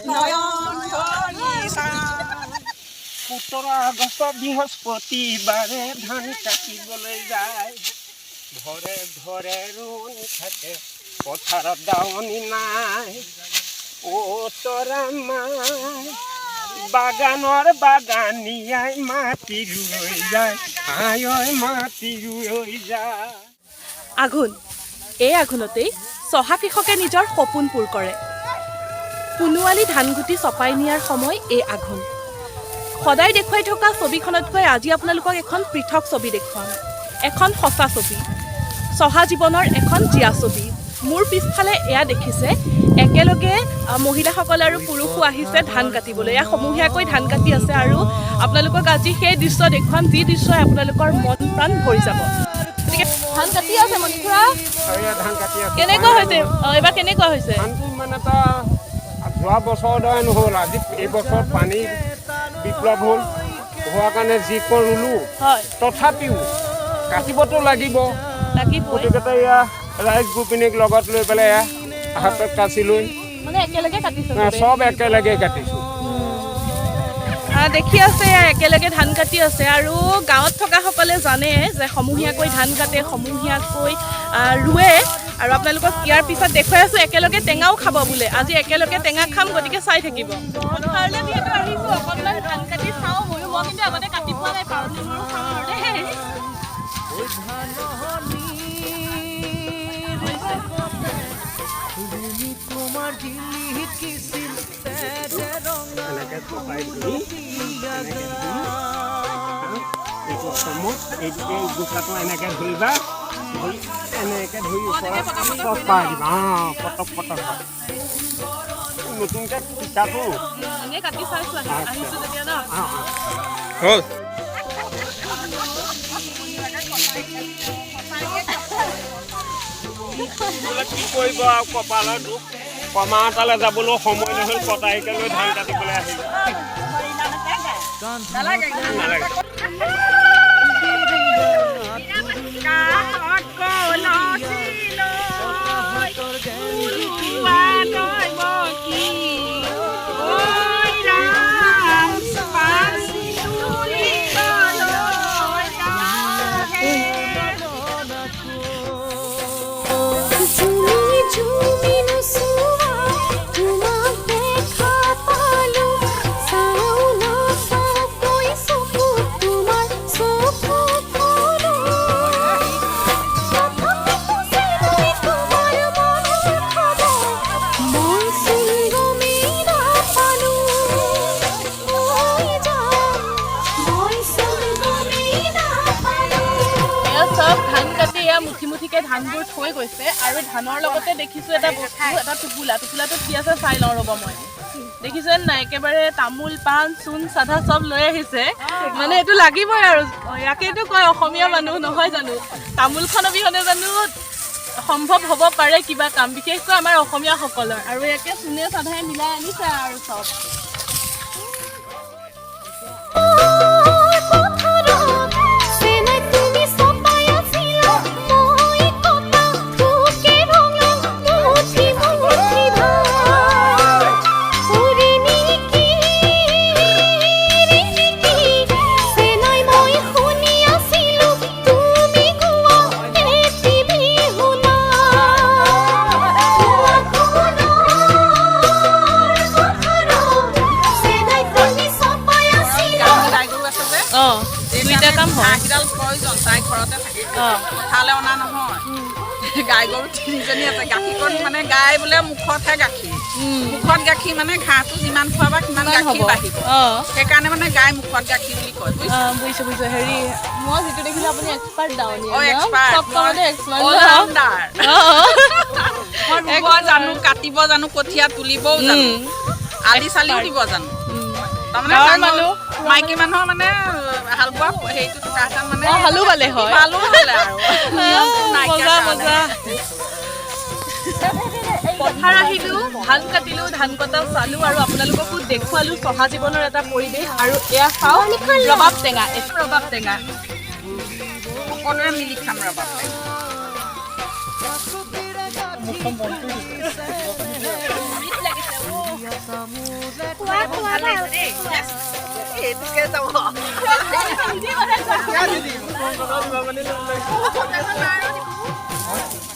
নয়ন ভৰি চাওঁ। 17 আগষ্ট বৃহস্পতিবাৰে ধান কাটিবলৈ যায়। ঘৰে ঘৰে ৰোৱনী থাকে, পথাৰত দাৱনী নাই। অ তৰা মাই, বাগানৰ বাগানীয়াই মাটি ৰুই যায়, আই ঐ মাটি ৰুই যায়। আঘোণ, এই আঘোণতেই চহা কৃষকে নিজৰ সপোন পূৰ কৰে। সোণোৱালী ধানগুটি চপাই নিয়াৰ সময় এই আঘোণ। সদায় দেখুৱাই থকা ছবিখনতকৈ আজি আপোনালোকক এখন পৃথক ছবি দেখুৱাম। এখন সঁচা ছবি, চহা জীৱনৰ এখন জীয়া ছবি। মোৰ পিছফালে এয়া দেখিছে, একেলগে মহিলাসকল আৰু পুৰুষো আহিছে ধান কাটিবলৈ। এয়া সমূহীয়াকৈ ধান কাটি আছে আৰু আপোনালোকক আজি সেই দৃশ্য দেখুৱাম, যি দৃশ্যই আপোনালোকৰ মন প্ৰাণ ভৰি যাব। গতিকে ধান কাটি আছে মণি খুৰা? এয়া ধান কাটি আছো। কেনেকুৱা হৈছে এইবাৰ? কেনেকুৱা হৈছে? ধানটো ইমান এটা যোৱা বছৰৰ দৰে নহ'ল। আজি এই বছৰ পানী বিপ্লৱ হ'ল, হোৱাৰ কাৰণে যিকণ ৰুলোঁ, তথাপিও কাটিবতো লাগিব। লাগিবই। গতিকে এয়া ৰাইজ গোপিনীক লগত লৈ পেলাই এয়া হাতত কাচি লৈ মানে একেলগে কাটিছে চবেই? চব একেলগে কাটিছোঁ। দেখি আছে, এয়া একেলগে ধান কাটি আছে। আৰু গাঁৱত থকাসকলে জানে যে সমূহীয়াকৈ ধান কাটে, সমূহীয়াকৈ ৰুৱে। আৰু আপোনালোকক ইয়াৰ পিছত দেখুৱাই আছোঁ, একেলগে টেঙাও খাব বোলে। আজি একেলগে টেঙা খাম, গতিকে চাই থাকিব। পথাৰলৈ যিহেতু আহিছোঁ, অকণমান ধান কাটি চাওঁ ময়ো। মই কিন্তু আগতে কাটি পোৱা নাই। পাৰোঁ নোৱাৰোঁ চাওঁ আৰু দেই। এনেকৈ চপাই ধৰি, এনেকৈ ধৰি, এইটো সমত এই গোটাটো এনেকৈ ধৰিবা, ধৰি এনেকৈ ধৰি ওচৰত চপাই দিবা। অঁ, পটক পটক হয়। নতুনকৈ শিকাটো। এনেই কাটি চাইছোঁ, আহিছোঁ যেতিয়া ন। অঁ অঁ হ'ল। বোলে কি কৰিব আৰু, কপালৰ দুখ। কমা এটালৈ যাবলৈও সময় নহ'ল, কটাৰীকে লৈ ধান কাটিবলৈ আহিলে। নালাগে। কাষত কলচী লৈ ওলোৱা দৈৱকী, ঐ ৰাম, পানী তুলিবলৈ যাহে। ঝুমি ঝুমি নচোৱা তোমাক দেখা পালো, চাওঁ নাচাওকৈ চকুত তোমাৰ চকু থলো। তথাপিতো যেন তোমাৰ মনৰ খবৰ মই চোন গমেই নাপালো। ঐ জান, মই চোন গমেই নাপালো। এয়া চব ধান কাটি এয়া মুঠি মুঠিকে ধানবোৰ থৈ গৈছে। আৰু ধানৰ লগতে দেখিছো এটা বস্তু, এটা টোপোলা। টোপোলাটোত কি আছে চাই লওঁ ৰ'ব। মই দেখিছে নাই, একেবাৰে তামোল পাণ চূণ চাধা চব লৈ আহিছে। মানে এইটো লাগিবই আৰু। ইয়াকেইতো কয় অসমীয়া মানুহ, নহয় জানো? তামোলখন অবিহনে জানো সম্ভৱ হ'ব পাৰে কিবা কাম, বিশেষকৈ আমাৰ অসমীয়াসকলৰ? আৰু ইয়াকে চূণে চাধাই মিলাই আনিছে আৰু চব। পথাৰত চেনাই তুমি চপাই আছিলা, মই কটা থোকে ভঙা মুঠি মুঠি ধান। ৰিণিকি ৰিণিকি চেনাই মই শুনি আছিলো তুমি গোৱা এটি বিহু নাম। পথাৰত চেনাই তুমি চপাই আছিলা। গাই গৰু আছে যে, দুইটা কাম হয়। হাঁহকেইডাল প্ৰয়োজন, তাই ঘৰতে থাকে। পথাৰলৈ অনা নহয়। গাই গৰু তিনিজনী আছে। গাখীৰকণ মানে গাই বোলে মুখতহে গাখীৰ। মুখত গাখীৰ মানে ঘাঁহটো যিমান খোৱাবা সিমান কিমান হ'ব গাখীৰ বাঢ়িব। সেইকাৰণে মানে গাই মুখত গাখীৰ বুলি কয়, বুজিছা? বুজিছো, বুজিছো। হেৰি, মই যিটো দেখিলো, আপুনি এক্সপাৰ্ট দাৱনী। অ, এক্সপাৰ্ট। চব কামতে এক্সপাৰ্ট। অলৰাউণ্ডাৰ। মই ৰুব জানো, কাটিব জানো, কঠীয়া তুলিবও জানো, আলি চালিও দিব জানো। তাৰমানে গাঁৱৰ ডাঙৰ মানুহ। মাইকী মানুহৰ মানে হাল বোৱা হেৰিটো থকাহেঁতেন মানে হালো বালে হয়। ভালো হ'লে আৰু নিয়মটো নাইকিয়া মজা। কাৰণে। মজা। পথাৰ আহিলো, ধান কাটিলো, ধান কটা চালো আৰু আপোনালোককো দেখুৱালো চহা জীৱনৰ এটা পৰিৱেশ। আৰু এয়া চাওক, ৰবাব টেঙা, এইটো ৰবাব টেঙা। সকলোৱে মিলি খাম ৰবাব টেঙা। মিঠ লাগিছে অ'। খোৱা খোৱা ভালকে খোৱা। দিম।